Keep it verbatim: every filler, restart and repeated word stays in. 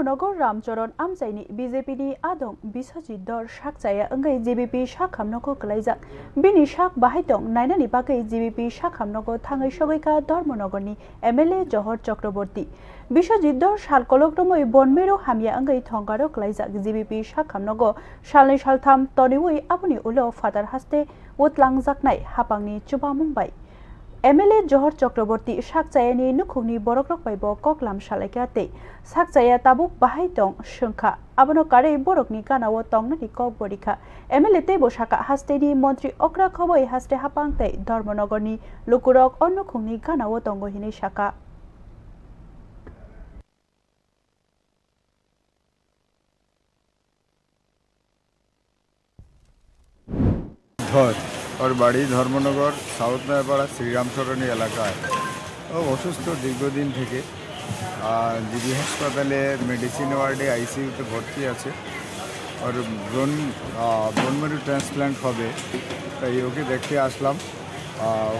Nogo Ramcharan amchaini B J P ni adong Biswajit Dhar sak chaya wngwi G B P sak hamnogo kwlaijak. Bini sak bahai tong nainani bagwi G B P sak hamnogo thangwi sogwi kha Dharmanagar ni M L A Johor Chakraborty. Biswajit Dhar sal kolok romwi bonmero hamya wngwi thongkaro kwlaijak. G B P sak hamnogo salnwi saltham toniwi aboni ulo phatar haste utlang jaknai hapangni chubamung bai. M L A Johor Chakraborty sak chayani nukhungni borokrok bai bo koklam salaikha tei sak chaya tabuk bahai tong swngkha. Abono karwi borokni ganao tongnani kok bo rikha. M L A teibo sakha, hasteni montri okra khoboi haste hapang tei Dharmanagarni lukurok o nukhungni ganao tongo hinwi sakha. ধর, ওর বাড়ি ধর্মনগর, সাউথ নয়াপাড়া, শ্রীরামচরণী এলাকায়। ও অসুস্থ দীর্ঘদিন থেকে। আর জিবি হাসপাতালে মেডিসিন ওয়ার্ডে, আইসিইউতে ভর্তি আছে। ওর বোন, আহ, বোন ম্যারো ট্রান্সপ্ল্যান্ট হবে, তাই ওকে দেখতে আসলাম। আহ,